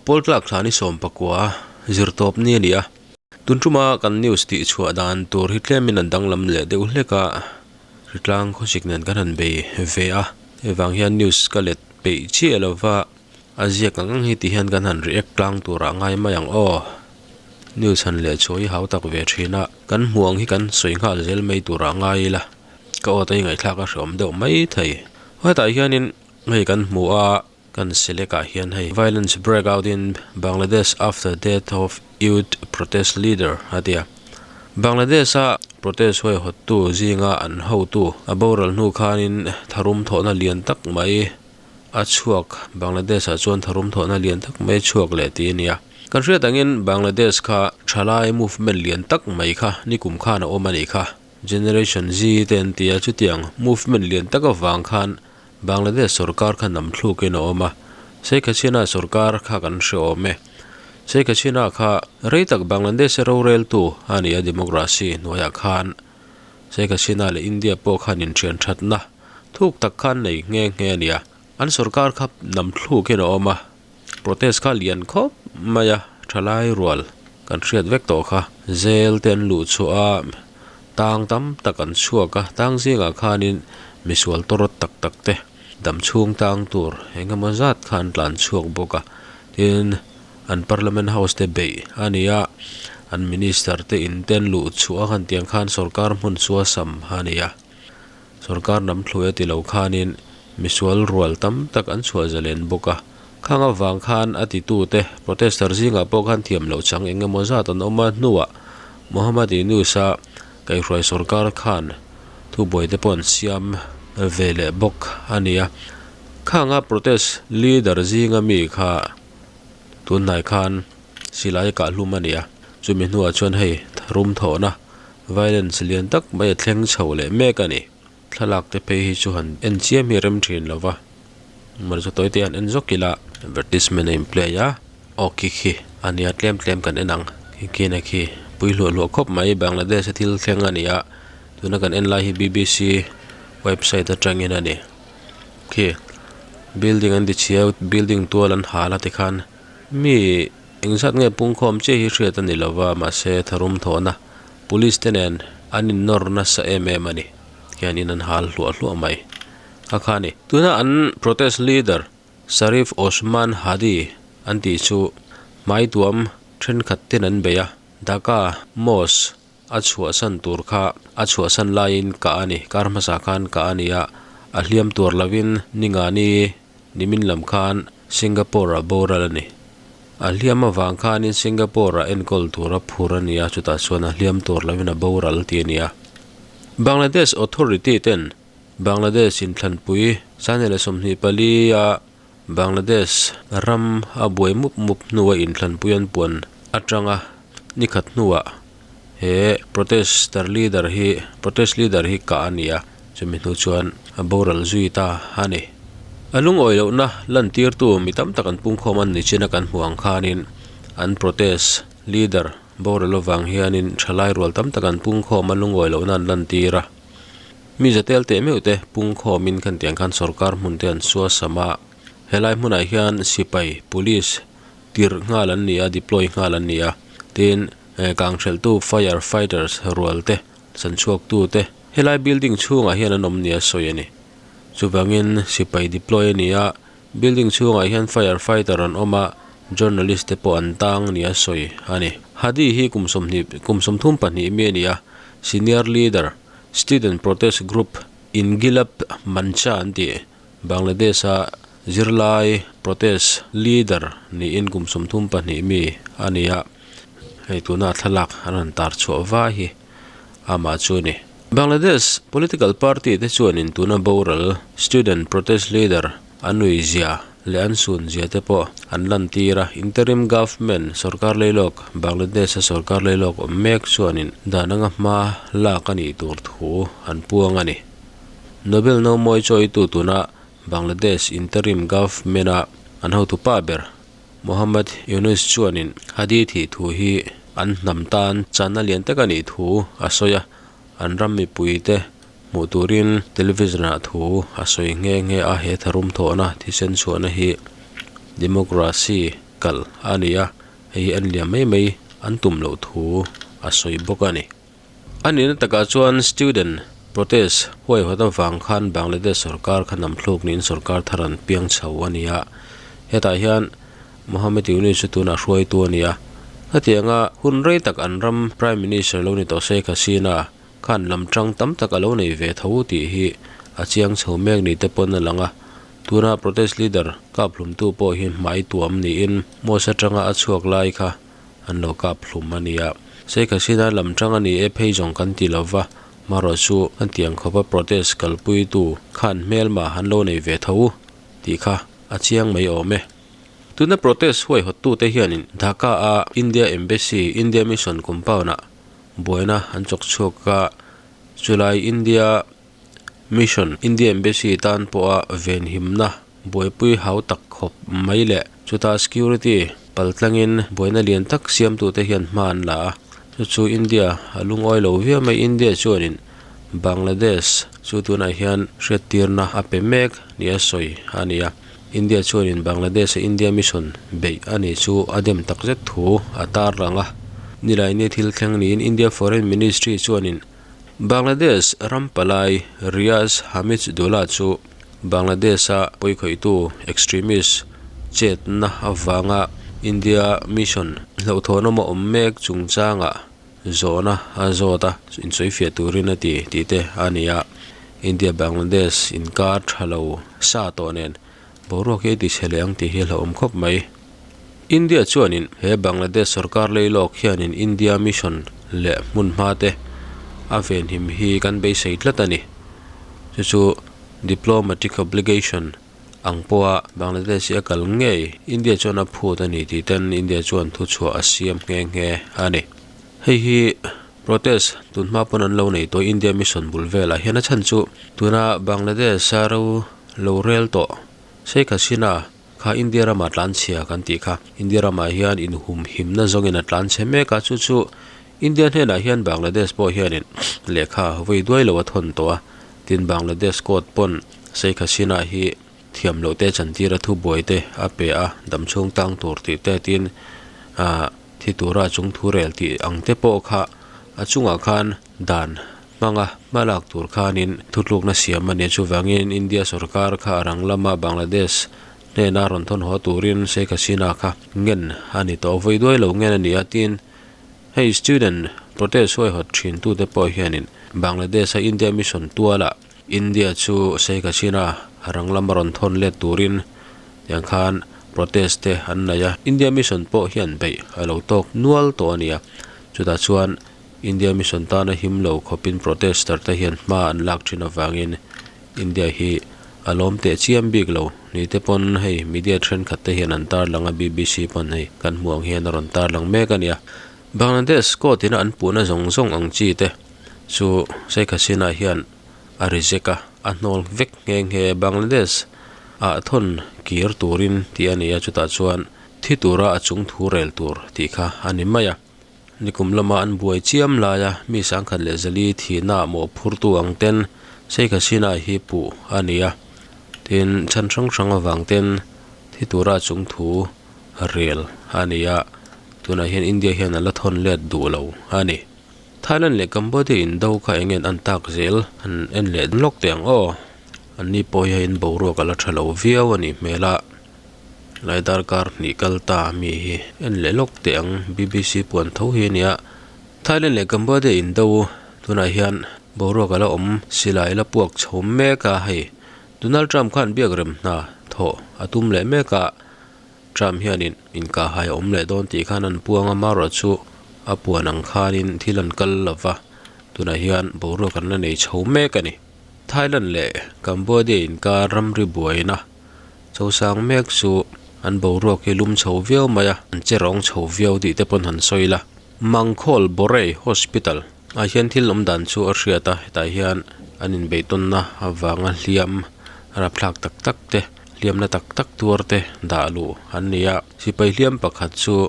Pawl tlak thla ni 19 zirtawp ni a ni a. Tun tuma kan news tih chhuah dan tur hi tlemin an danglam leh deuh hlek a, hritlang khawsik nen kan han bei ve a. Hei vang hian news ka let peih chiah lova a ziak ang ang hi ti hian kan han react tlang turah ngai mai ang aw. News han leh chhuah hi hau tak ve thin a, kan hmuh ang hi kan sawi nghal zel mai turah ngai ila ka aw te hi ngaihthlak a hreawm deuh mai thei. Hetah hianin hei kan hmu a. Kan select ah hian hei Violence break out in Bangladesh after death of youth protest leader a ti a. Bangladesh a protest huaihawttu zinga an hotu a boral hnu khanin tharum thawhna lian tak mai a chhuak Bangladesh ah chuan tharum thawhna lian tak mai a chhuak leh tih a ni a. Kan hriat angin Bangladesh kha thalai movement lian tak mai kha nikum khan a awm a nih kha. Generation Z te an ti a, chutiang movement lian tak avang khan Bangladesh sorkar kha nam thlukin a awm a, Sheikh Hasina sorkar kha kan hre awm e. Sheikh Hasina kha rei tak Bangladesh-a roreltu a ni a, democracy hnuaiah khan Sheikh Hasina leh India pawh khan inthian thatna thuk tak khan nei nghe nghe a ni a. An sorkar kha nam thlukin a awm a, protest kha lian khawp mai a, thalai rual kan hriat vek tawh kha. Zel te an luh chhuah a, tang tam tak an chhuak a, tang zingah khanin misual tawrawt tak tak te dam chhung tang tur eng emaw zat kha an tlan chhuak bawk a, tin an parliament house te beih a ni a, an minister te in te an luh chhuah a khan tiang khan sorkar hmun chu a sam a ni a, sorkar lam thluai a ti lo khanin misual rual tam tak an chhuah zalen bawk a, khang avang khan a titute protester zingah pawh khan thiam loh chang eng emaw zat an awm a hnuah Mohammad Yunus-a kaihhruai sorkar khan thubuai te pawh an siam ve leh bawk a ni a. Khanga protest leader zinga mi kha tunhnai khan silai a kahhlum a ni a, chumi hnuah chuan hei rum thawhna violence lian tak mai a thleng chho leh mek a ni. Thlalak te phei hi chu han en chiam hi a rem thin lo va, mawle chu tawi te han en zawk ila advertisement a in play a. Aw khi khi a nia tlem tlem kan en ang khi khi na khi pui hluah hluah khawp mai Bangladesh a thil thleng a ni a tuna kan en lai hi B_B_C website atangin a ni khi building an ti chhia building tual an hal a tikhan mi engzat nge pungkhawm chiah hi hriat a ni lova mahse tharum thawhna police te nen an in nawr nasa em em a ni khianin an hal hluah hluah mai kha kha a ni tuna an protest leader. Sharif Osman Hadi an tih chu hmaituam thenkhat ten an bei a, Dhaka Mosque a chhuahsan tur kha a chhuahsan laiin kah a ni, kar hmasa khan kah a ni a, a hliam tuar lovin Ningani nimin lam khan Singapore-ah boral a ni. A hliam avang khanin Singapore-ah enkawl tura phur a ni a, chutah chuan a hliam tuar lovin a boral tih a ni a. Bangladesh authority ten Bangladesh inthlanpui 24 a Bangladesh ram a buai mup mup hnua inthlanpui an puan atanga nikhat hnuah he protester leader hi protest leader hi kah a ni a, chumi hnu chuan a boral zui ta a ni. A lungawi lohna lantirtu mi tam tak an pungkhawm an ni chin a kan hmuh ang khanin an protest leader boral avang hianin thalai rual tam tak an pungkhawm a lungawi lohna an lantir a. Mi zatel teh meuh te pung khawmin khan tiang khan sorkar hmun te an sual sam a, helai hmunah hian sipai, police, tirh nghal an ni a, deploy nghal an ni a, tin kanghrelhtu fire fighters rual te, chanchhuaktu te helai building chhungah hian an awm nia sawi a ni. Chuvangin sipai deploy a ni a, building chhungah hian fire fighter an awm a, journalist te pawh an tang nia sawi a ni. Hadi hi kum sawmhnih kum 32 mi a ni a, senior leader, Student Protest Group Ingilab Mancha an tih Bangladesh-a zirlai protest leader niin kum 32 mi a ni a, hei tuna thlalak an rawn tar chhuah vai hi amah chu a ni. Bangladesh political party te chuanin tuna boral student protest leader an nuihzia leh an sunzia te pawh an lantir a, interim government sorkar leilawk Bangladesh-a sorkar leilawk awm mek chuanin dan anga hma lak a nih tur thu an puang a ni. Nobel Nomawi chawitu tuna Bangladesh interim government-a an hotupa ber Mohammad Yunus chuanin Hadi thih thu hi an hnam tan channa lian tak a nih thu a sawi a, an ram mipuite Hmuh turin television ah thu a sawi nghe nghe a, he tharum thawhna thisen chhuahna hi democracy. kal a ni a, hei hi en liam mai mai an tum loh thu a sawi bawk a ni. A nihna takah chuan student protest huaihawt avang khan Bangladesh sorkar kha nam thluk niin sorkar thar an piang chho a ni a, hetah hian Mohammed Yunus chu tunah hruaitu a ni a, hetianga hun rei tak an ram Prime Minister lo ni tawh Sheikh Hasina khan lam tang tam tak a lo nei ve tho tih hi a chiang chho mek ni te pawn a lang a, tuna protest leader kap hlumtu pawh hi hmai tuam niin mosque atanga a chhuak lai kha an lo kap hlum a nia. Sheikh Hasina lam tang a ni e phei zawng kan ti lo va, marawh chu kan tiang khawpa protest kalpuitu khan hmelma an lo nei ve tho tih kha a chiang mai awm e. Tuna protest huaihawttute hianin Dhaka-a India Embassy, India Mission compound-ah buaina an chawk chhuak a, chulai India Mission, India Embassy tan pawha venhimna buaipui hau tak khawp mai leh chuta security paltlangin buaina lian tak siamtute hian hma an la a, chu chu India a lungawi lo viau mai. India chuanin Bangladesh chu tunah hian hriattirna a pe mek nia sawi a ni a, India chuanin Bangladesh-a India Mission beih a nih chu a dem takzet thu a tarlang a. Nilaini thil thleng niin India Foreign Ministry chuanin Bangladesh ram palai Riaz Hamidullah chu Bangladesh-a pawikhawihtu extremist chetna avanga India Mission hlauhthawnawm a awm mek chungchangah zawhna a zawt a, insawifiah turin a ti tih te a ni a. India Bangladesh inkar tha lo sa tawh nen boruak hi a ti chhe leh ang tih hi a hlauhawm khawp mai. India chuanin he Bangladesh sorkar leilawk hianin India mission leh hmun hma te a venhim hi kan beisei tlat a ni. Chu chu diplomatic obligation ang pawha Bangladesh hi a kal ngei India chuan a phut a ni tih ten India chuan thuchhuah a siam nghe nghe a ni. Hei hi protest tun hma pawn an lo nei tawh India mission bul velah hian a chhan chu tuna Bangladesh a ro lo rel tawh Sheikh Hasina kha India ramah tlan chhia kan tih kha India ramah hian inhumhimna zawngin a tlan chhe mek a chu chu India hnenah hian Bangladesh pawh hianin lehkha vawi duai lo a thawn tawh a tin Bangladesh court pawn Sheikh Hasina hi thiam loh te chantir a thubuai te a pe a damchhung tang tur tih te tin ah thi tura chung thu rel tih ang te pawh kha a chungah khan dan hmanga hma lak tur khanin thutlukna siam a ni chuvangin India sorkar kha a rang lama Bangladesh hnena rawn thawn haw turin Sheikh Hasina kha ngen a ni tawh vawi duai lo ngen a ni a tin hei student protest huaihawt thin tute pawh hianin Bangladesh a India mission tualah India chu Sheikh Hasina rang lama rawn thawn let turin tiang khan protest te an nei a, India mission pawh hian beih a lo tawk nual tawh a ni a, chutah chuan India mission tana him lo khawpin protester te hian hma an lak thin avangin India hi a lawm teh chiam bik lo ni te pawn hei media thenkhat te hian an tarlang a, BBC pawn hei kan hmuh ang hian a rawn tarlang mek a ni a. Bangladesh court ina an puhna zawng zawng ang chi te chu Sheikh Hasina hian a reject a, a hnawl vek nghe nghe. Bangladesh ah thawn kir turin tih a ni a, chutah chuan thi tura a chung thu rel tur tih kha a ni mai a. Nikum lama an buai chiam laia mi sangkhat leh zali thihna ah mawhphurtu ang ten Sheikh Hasina hi puh a ni a, tin chhan hrang hrang avang ten thi tura a chung thu rel a ni a, tunah hian India hian a la thawn let duh lo a ni. Thailand leh Cambodia indo kha eng nge an tak zel an en leh lawk teh ang aw. An ni pawh hi in boruak a la tha lo viau a nih hmel a, lai darkar hnih kal ta mi hi en leh lawk teh ang BBC puan tho hi a nia. Thailand leh Cambodia indo tunah hian boruak a la awm silai la puak chho mek a hei Donald Trump khan biak rem hna thawh a tum leh mek a. Trump hianin inkahhai a awm leh dawn tih khan an puang a, marawh chu a puan ang khanin thil an kal lo va, tunah hian boruak an la nei chho mek a ni. Thailand leh Cambodia inkar ramri buaina chosang mek chu an boruak hi lum chho viau mai a, an che rawng chho viau tih te pawn han sawi la. Mangkhawl Borei Hospital ah hian thil awm dan chu a hriat a, hetah hian an inbeihtawnna avanga hliam rapthlak tak tak te, hliamna tak tak tuar te dah luh an ni a, sipai hliam pakhat chu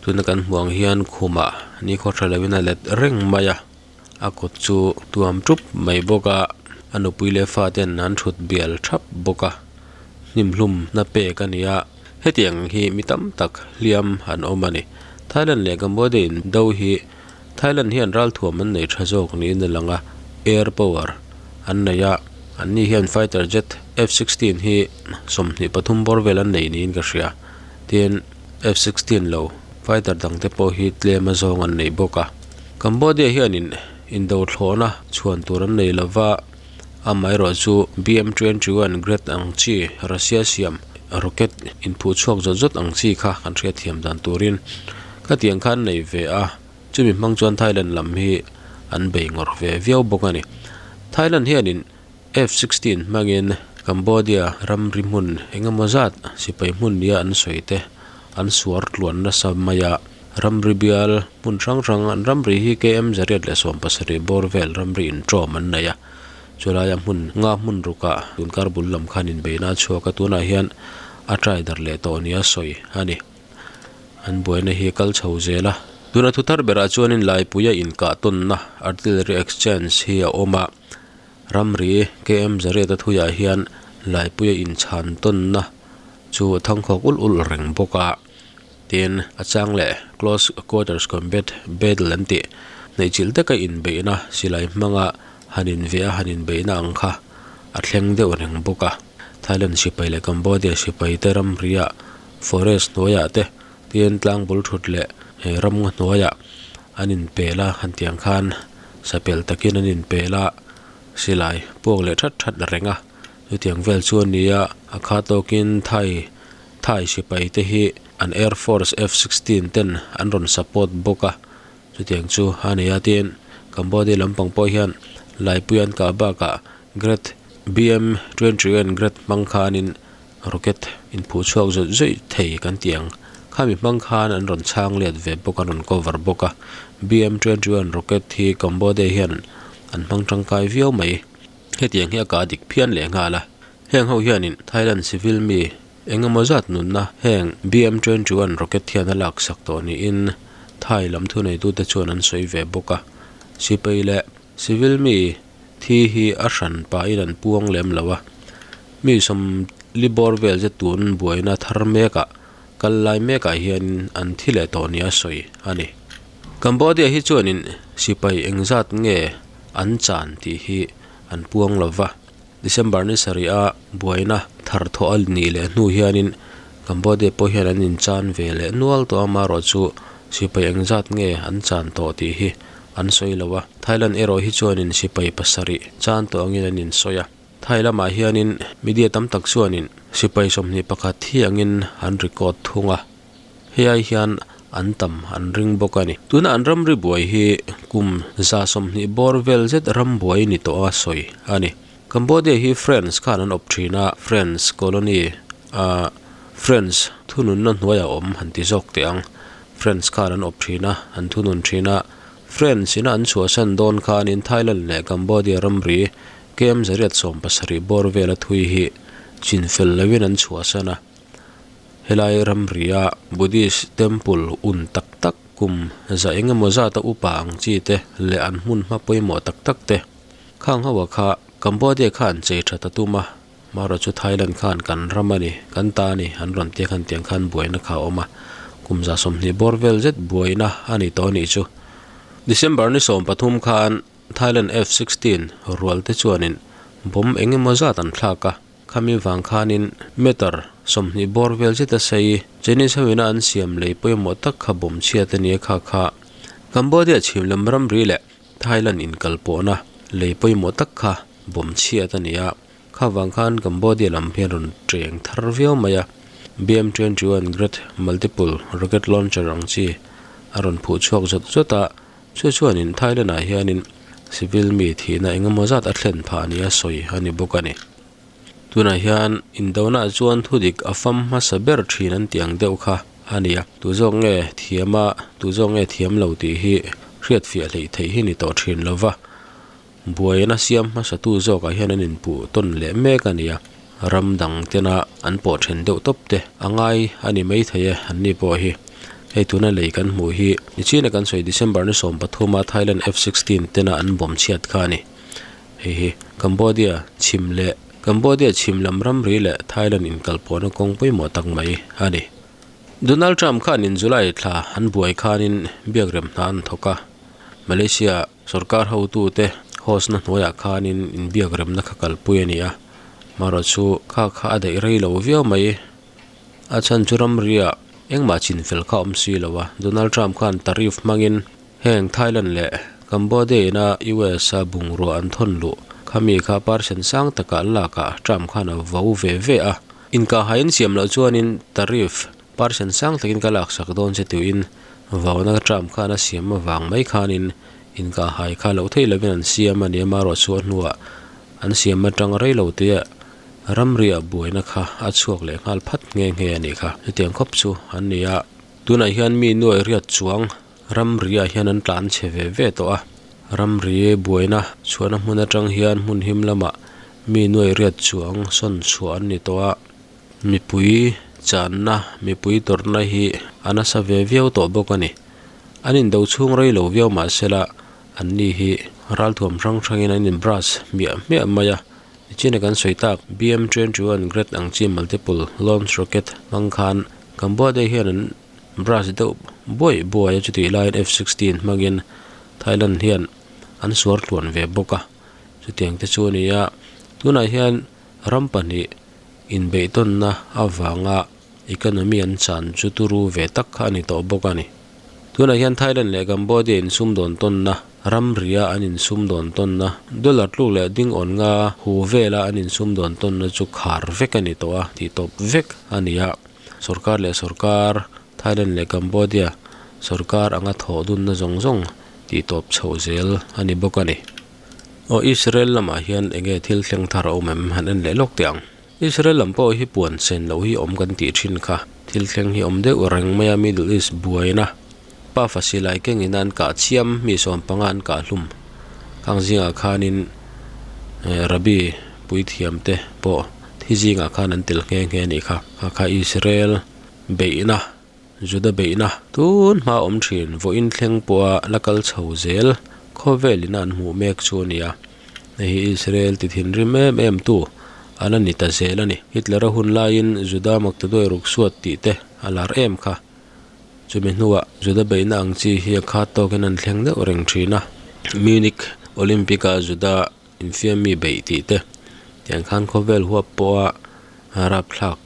tuna kan hmuh ang hian khumah nikhaw tha lovin a let reng mai a, a kut chu tuam tup mai bawk a, a nupui leh fa ten an thut bial thap bawk a, hnim hlum na pek a ni a. Hetiang hi mi tam tak hliam an awm a ni. Thailand leh Cambodia in do hi Thailand hian ralthuam an nei tha zawk niin a lang a, air power an nei a, anni hian fighter jet F-16 hi 23 bawr vel an nei niin ka hria. Tin, F-16 lo fighter dangte pawh hi tlem a zawng an nei bawk a. Cambodia hianin indo thlawhna chhuan tur an nei lova, amaherawh chu BM-21 Grad ang chi Russia siam rocket inphuh chhuak zawt zawt ang chi kha kan hriatthiam dan turin khatiang kha an nei ve a, chumi hmang chuan Thailand lam hi an bei ngawrh ve viau bawk a ni. Thailand hianin F-16 hmangin Cambodia ramri hmun engemaw zat sipai hmun nia an sawi te an suar tluan nasa mai a, ramri bial hmun hrang hrang an ramri hi KM 170 bawr vel ramri intawm an nei a, chulaia hmun nga hmun rukah tunkar bul lam khan inbeihna a chhuak a, tunah hian a try darh leh tawh nia sawi a ni. An buaina hi a kal chho zel a. Tuna thu thar berah chuanin Laipuia inkah tawnna artillery exchange hi a awm a. Ramri KM Zariata thuiah hian Laipuia inchhan tawnna chu a thangkhawk ulh ulh reng bawk a. Tin, a chang leh close quarters combat battle an tih hnaihchilh taka inbeihna silai hmanga han inveha han inbeihna ang kha a thleng deuh reng bawk a. Thailand sipai leh Cambodia sipai te ramriah forest hnuaiah te tin tlang bul thut leh ramngaw hnuaiah an inpel a han tiang khan sapel takin an inpel a silai puak leh that that reng a chutiang vel chu a ni a a kha tawkin Thai Thai sipai te hi an air force F 16 ten an rawn support bawk a chutiang chu a ni a tin Cambodia lampang pawh hian laipui an kah bakah Grad BM 21 Grad hmang khanin Rocket inphuh chhuak zawih zawih thei kan tih ang. Khami hmang khan an rawn chhang let ve bawk a, an rawn cover bawk a. BM-21 rocket hi Cambodia hian an hmang tangkai viau mai. Hetiang hi a kah dik phian leh nghal a. Heng ho hianin Thailand civil mi eng emaw zat nunna heng BM-21 rocket hian a laksak tawh niin Thai lam thuneitute chuan an sawi ve bawk a. Sipai leh civil mi thi hi a hran pahin an puang lem lo a. Mi sawmli bawr vel che tun buaina thar mekah kal lai mekah hianin an thi leh tawh nia sawi a ni. Cambodia hi chuanin sipai engzat nge an chan tih hi an puang lo va. December ni sarih a buaina thar thawh a nih leh hnu hianin Cambodia pawh hian an inchan ve leh nual tawh a, amaherawh chu sipai engzat nge an chan tawh tih hi an sawi lo a. Thailand erawh hi chuanin sipai pasarih chan tawh angin an insawi a. Thai lamah hianin media tam tak chuanin sipai 21 hi angin an record thung a, hei ai hian an tam an ring bawk a ni. Tuna an ramri buai hi kum 120 bawr vel zet ram buai ni tawh a sawi a ni. Cambodia hi France khan an awp thin a, France colony ah France thununna hnuaiah awm han ti zawk teh ang. France khan an awp thin a, an thunun thin a, France ina an chhuahsan dawn khanin Thailand leh Cambodia ramri KM 170 bawr vela thui hi chinfel loin an chhuahsan a. Helai ramria Buddhist temple un tak tak kum za eng emaw zata upa ang chi te leh an hmun hma pawimawh tak tak te khang ho ah kha Cambodia khan chei that a tum a, marawh chu Thailand khan kan ram a ni, kan ta a ni an rawn tia khan tiang khan buaina kha a awm a, kum 120 bawr vel zet buaina a ni tawh a nih chu. December ni 13 khan Thailand F-16 rual te chuanin bomb eng emaw zat an thlak a, khami vang khanin meter 20 bawr vel zeta sei Chinese ho ina an siam lei pawimawh tak kha bomb chhiat a ni a kha kha Cambodia chhim lam ramri leh Thailand inkalpawhna lei pawimawh tak kha bomb chhiat a ni a, kha vang khan Cambodia lam hian rawn teng thar viau mai a, BM-21 Great Multiple Rocket Launcher ang chi a rawn phuh chhuak zawt zawt a. Chu chuanin Thailand-ah hianin civil mi thihna eng emaw zat a thlen phah nia sawi a ni bawk a ni. Tunah hian indona chuan thudik a fam hmasa ber thin an tih ang deuh kha a ni a, tu zawk nge thiam a, tu zawk nge thiam lo tih hi hriatfiah hleih theih hi ni tawh thin lo va. Buaina siam hmasatu zawkah hian an inpuh tawn leh mek a ni a, ram dang tena an pawh then deuh tawp te a ngai a ni maithei e an ni pawh hi. Hei tuna lei kan hmuh hi nichina kan sawi December ni 13 a Thailand F-16 tena an bawm chhiat kha a ni. Hei hi Cambodia chhim leh. Cambodia chhim lam ramri leh Thailand inkalpawhna kawng pawimawh tak mai a ni. Donald Trump khanin July thla an buai khanin biakrem hna an thawk a, Malaysia sorkar hotute host na hnuaiah khanin inbiakremna kha kalpui a ni a, marawhchu kha kha a daih rei lo viau mai. A chhan chu ramriah engmah chinfel kha a awm si lo a, Donald Trump khan tariff hmangin Heng Thailand leh Cambodia ina US a bungrua an thawn luh khami kha percent sang takah lakah Trump khan a vo ve ve a. Inkahhai in siam loh chuanin tariff percent sang takin ka laksak dawn che tuin vauna Trump khan a siam avang mai khanin inkahhai kha loh theih lovin an siam a ni a, marawh chu a hnuah an siam atang rei lo tia ramriah buaina kha a chhuak leh nghal phat nghe nghe a nih kha. Chutiang khawp chu an ni a, tunah hian mi nuai riat chuang Ramri-ah hian an tlan chhe ve ve tawh a, ramri buaina chhuahna hmun atang hian hmun him lamah mi nuai riat chuang sawn chhuah an ni tawh a, mipui channa, mipui tawrhna hi a nasa ve viau tawh bawk a ni. An indo chhung rei lo viau mah sela an ni hi ralthuam hrang hrangin an in brush hmiah hmiah mai a, nichina kan sawi tak BM-21 Grad ang chi multiple launch rocket hmang khan Cambodia hian an Brush deuh buaih buai a chutih laiin F 16 hmangin Thailand hian an suar tluan ve bawk a chutiang te chu a ni a tunah hian ram pahnih inbeihtawnna avanga economy an chan chu turu ve tak kha a ni tawh bawk a ni tunah hian Thailand leh Cambodia insumdawn tawnna ramria an insumdawn tawnna dollar tluk leh ding awn nga hu vela an insumdawn tawnna chu khar vek a ni tawh a tih tawp vek a ni a. Sorkar leh sorkar, Thailand leh Cambodia sorkar anga thawh dunna zawng zawng tih tawp chhoh zel a ni bawk a ni. Aw Israel lamah hian enge thil thleng thar a awm em han en leh lawk teh ang. Israel lam pawh hi puan sen loh hi awm kan tih thin kha. Thil thleng hi awm deuh reng mai a Middle East buaina pa fasilai kengin an kah chiam mi sawmpanga an kah hlum khang zingah khanin Rabbi puithiam te pawh Thi zingah khan an tel nghe nghe a nih kha. Kha kha Israel beihna, Juda beihna tun hma awm thin vawiin thleng pawha la kal chho zel khawvel ina an hmuh mek chu a ni a. Hei hi Israel ti thinrim em em tu a la ni ta zel a ni. Hitler-a hun laiin Juda maktaduai ruk suat tih te a lar em kha. Chumi hnuah Juda beihna ang chi hi a khat tawkin an thleng deuh reng thin a. Munich Olympic-a Juda Infiam mi beih tih te, tiang khan khawvel huap pawha rapthlak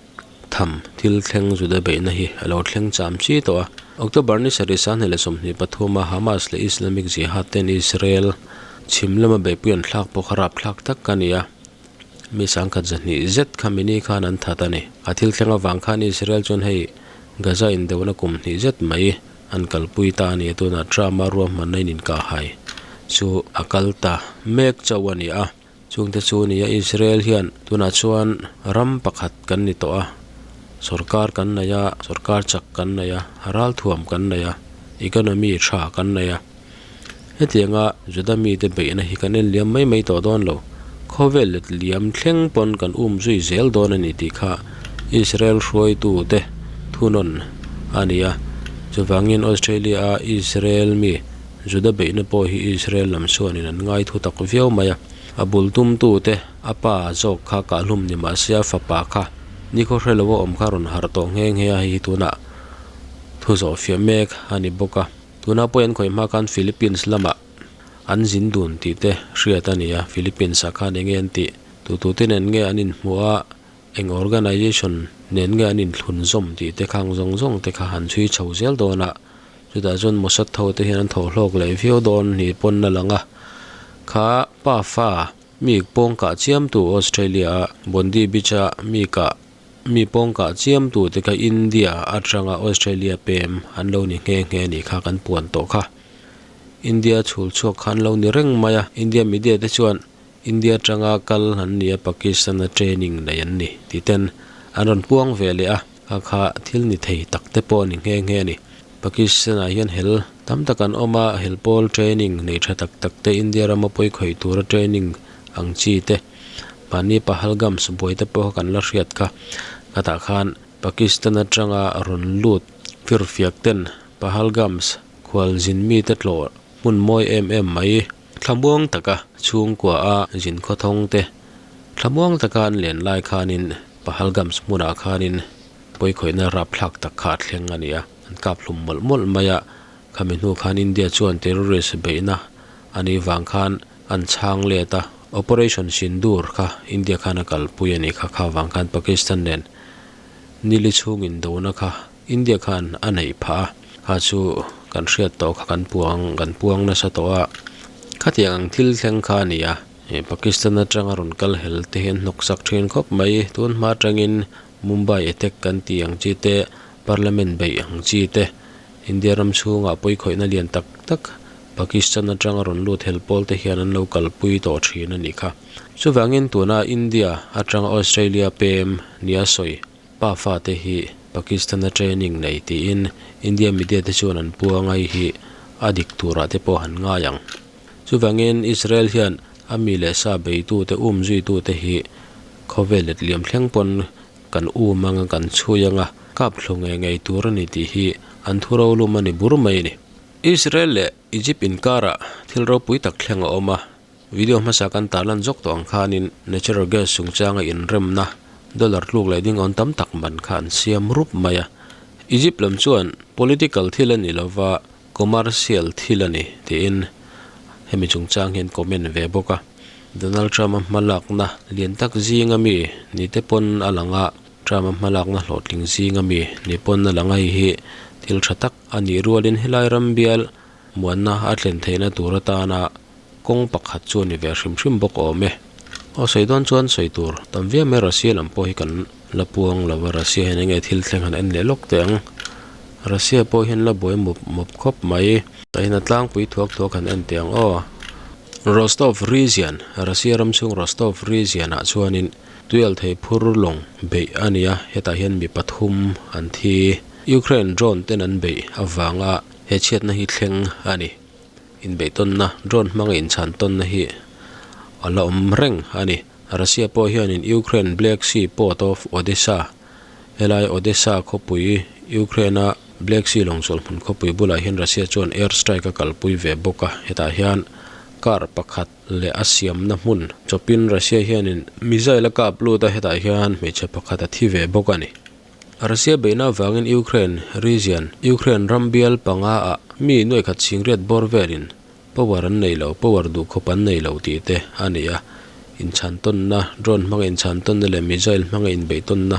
tham thil thleng Juda beihna hi a lo thleng cham chi tawh a. October ni sarih sanghnih leh 23 a Hamas leh Islamic Jihad ten Israel chhim lama beihpui an thlak pawh kha rapthlak tak a ni a, mi sangkhat zahnih zet kha mini khan an that a ni. A thil thleng avang khan Israel chuan hei Gaza indona kum hnih zet mai an kalpui ta a ni a, tunah Trump-a ruahmanna in inkahhai chu a kal ta mek chauh a ni a, chungte chu a ni a, Israel hian tunah chuan ram pakhat kan ni tawh a, sorkar kan nei a, sorkar chak kan nei a, ralthuam kan nei a, economy tha kan nei a, hetianga Juda mite beihna hi kan en liam mai mai tawh dawn lo, khawvel let liam thleng pawn kan um zui zel dawn a ni tih kha Israel hruaitute thunawn a ni a, chuvangin Australia-a Israel mi Juda beihna pawh hi Israel lam chuanin an ngai thu tak viau mai a, a bul tumtute a pa zawk kha kahhlum ni mah se a fapa kha nikhaw hre lo a awm kha rawn harh tawh nghe nghe a, hei hi tunah thu zawh fiah mek a ni bawk a. Tuna pawh an khawih hma khan Philippines lamah an zin dun tih te hriat a ni a, Philippines ah khan enge an tih, tutute nen nge an inhmuh a, eng organization nen nge an inthlun zawm tih te khang zawng zawng te kha han chhui chho zel dawn a, chutah chuan Mossad ho te hian an thawh hlawk leh viau dawn ni pawn a lang a, kha pa fa mi pawng kah chiam tu Australia a Bondi Beach a mi kah Mi pawngkah chiamtute kha India atanga Australia pem an lo ni nghe nghe a nih kha kan puan tawh kha. India chhul chhuak kha an lo ni reng mai a, India media te chuan India atanga kal an ni a, Pakistan a training nei an ni tih ten an rawn puang ve leh a, kha kha thil ni thei tak te pawh a ni nghe nghe a ni. Pakistan ah hian hel tam tak an awm a, hel pawl training nei tha tak tak te India rama pawi khawih tura training ang chi te, Mahni Pahalgam buaite pawh kan la hriat kha. Khatah khan Pakistan atanga rawn lut firfiak ten Pahalgams khualzin mite tlawh hmun mawi em em mai thlamuang taka chhungkua a zin khawthawng te Thlamuang taka an len lai khanin Pahalgams hmunah khanin pawikhawihna rapthlak tak kha a thleng a ni a, an kap hlum mawlh mawlh mai a. Khami hnu khan India chuan terrorist beihna a nih vang khan an chhang let a, Operation Sindoor kha India khan a kalpui a nih kha, kha vang khan Pakistan nen nili chhung indona kha India khan a neih phah a, kha chu kan hriat tawh kha kan puang kan puang nasa tawh a, khatiang ang thil thleng kha a ni a, Pakistan atanga rawn kal hel te hian hnawk sak thin khawp mai, tun hma atangin Mumbai attack kan tih ang chi te, Parliament beih ang chi te, India ram chhungah pawikhawihna lian tak tak Pakistan atanga rawn lut hel pawl te hian an lo kalpui tawh thin a nih kha. Chuvangin tuna India atanga Australia pem nia sawi pa fate hi Pakistan-a training nei tiin India media te chuan an puang a hei hi a dik turah te pawh han ngai ang. Chuvangin Israel hian a mi leh sa beitute um zuitute hi khawvel let liam thleng pawn kan um anga kan chhui anga kap thlu ngei ngei tur a ni tih hi an thu rolum a ni bur mai a ni. Israel leh Egypt inkarah thil ropui tak thleng a awm a, Video hmasa kan tarlan zawk tawh ang khanin natural gas chungchanga inremna dollar tluk leh ding awn tam tak man kha an siam rup mai a. Egypt lam chuan political thil a ni lova commercial thil a ni tiin hemi chungchang hian comment ve bawk a. Donald Trump-a hmalakna lian tak zinga mi ni te pawn a lang a, Trump-a hmalakna hlawhtling zinga mi ni pawn a lang a hei hi thil tha tak a nih rualin helai ram bial Muanna a thlen theihna tur atana kawng pakhat chu a ni ve hrim hrim bawk awm e. Aw sawi dawn chuan sawi tur tam viau mai Russia lam pawh hi kan la puang lo a, Russia hian enge thil thleng han en leh lawk teh ang. Russia pawh hian la buai mup mup khawp mai. Tah hian a tlangpui thuak thuak han en teh ang aw. Rostov region, Russia ram chhung Rostov region ah chuanin tuialthei phur lawng beih a ni a, hetah hian mi pathum an thi. Ukraine drone ten an beih avanga He chhiatna hi thleng a ni. Inbeihtawnna, drone hmanga inchhan tawnna hi a la awm reng a ni. Russia pawh hianin Ukraine Black Sea port of Odesa, helai Odesa khawpui, Ukraine-a Black Sea lawngchawlh hmun khawpui bulah hian Russia chuan air strike a kalpui ve bawk a. Hetah hian car pakhat leh a siamna hmun chawpin Russia hianin missile a kap lut a, hetah hian hmeichhe pakhat a thi ve bawk a ni. Russia beihna avangin Ukraine region, Ukraine ram bial panga ah mi nuaikhat chingriat bawr velin power an nei lo, power duh khawp an nei lo tih te a ni a. Inchhantawnna, drone hmanga inchhantawnna leh missile hmanga inbeihtawnna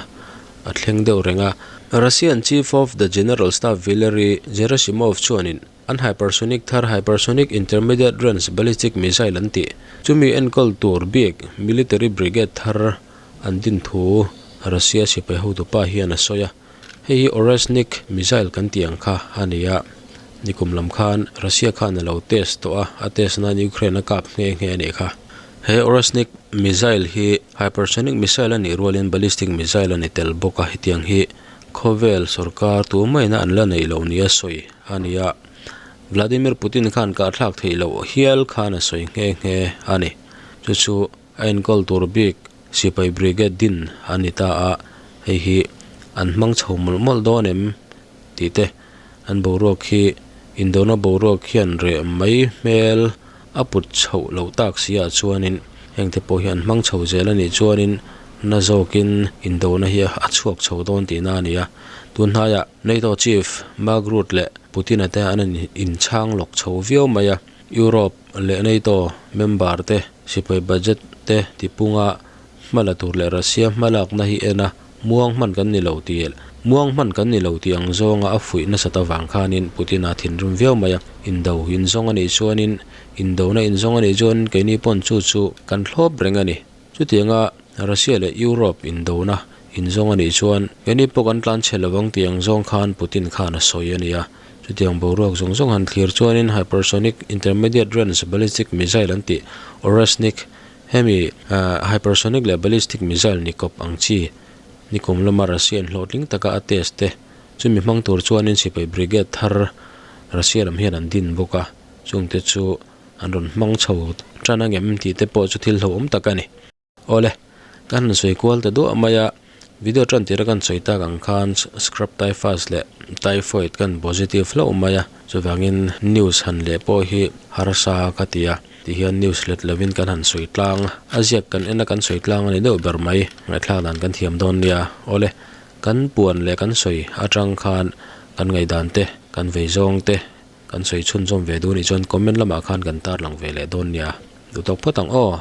a thleng deuh reng a. Russian Chief of the General Staff Valery Gerasimov chuanin an hypersonic thar Hypersonic Intermediate Range Ballistic Missile an tih chumi enkawl tur bik military brigade thar An din thu Russia sipai hotupa hian a sawi a, hei hi Oreshnik missile kan tih ang kha a ni a, nikum lam khan Russia khan a lo test tawh a, a test nan Ukraine a kap nghe nghe a nih kha. He Oreshnik missile hi hypersonic missile a nih rualin ballistic missile a ni tel bawk a, hetiang hi khawvel sorkar tumaina an la neih loh nia sawi a ni a, Vladimir Putin khan kahthlak theih loh hial khan a sawi nghe nghe a ni. Chu chu. A enkawl tur bik sipai brigade din a ni ta a, hei hi an hmang chho mawlh mawlh dawn em tih te an boruak hi indona boruak hian reh mai hmel a put chhoh loh tak si ah chuanin heng te pawh hi an hmang chho zel a nih chuanin na zawkin indona hi a chhuak chho dawn tihna a ni a, tun hnaiah NATO chief Mark Rutte leh Putin-a te an inchhang lawk chho viau mai a. Europe leh NATO member te sipai budget te tipunga hma la tur leh Russia hma lakna hi en a, muang hman kan ni lo tih muang hman kan ni lo tih ang zawnga a fuih nasat avang khanin Putin-a thinrim viau mai a, indo inzawng a nih chuanin indona inzawng a nih chuan keini pawn chu chu kan thlawp reng a ni. Chutianga Russia leh Europe indona inzawng a nih chuan keini pawh kan tlan chhe lovang tih ang zawng khan Putin khan a sawi a ni a. Chutiang boruak zawng zawng han thlir chuanin hypersonic intermediate range ballistic missile an tih Oreshnik hemi hypersonic leh ballistic missile ni kawp ang chi nikum lama Russia in hlawhtling taka a test te chumi hmang tur chuanin sipai brigade thar Russia lam hian an din bawk a, chungte chu an rawn hmang chho tan angem tih te pawh chu thil hlauhawm tak a ni. Awle, kan han sawi kual ta duah mai a, video tan tira kan sawi tak ang khan scrub typhus leh typhoid kan positive hlauh mai a, chuvangin news han leh pawh hi harsa ka ti a. Ti hian news let lovin kan han sawi tlang a, a ziak kan en a kan sawi tlang a ni deuh ber mai. Ngaihthlak dan kan thiam dawn nia. Awle, kan puan leh kan sawi atang khan kan ngaihdan te, kan vei zawng te kan sawi chhunzawm ve duh nih chuan comment lamah khan kan tarlang ve leh dawn nia. Duhtawk phawt ang aw.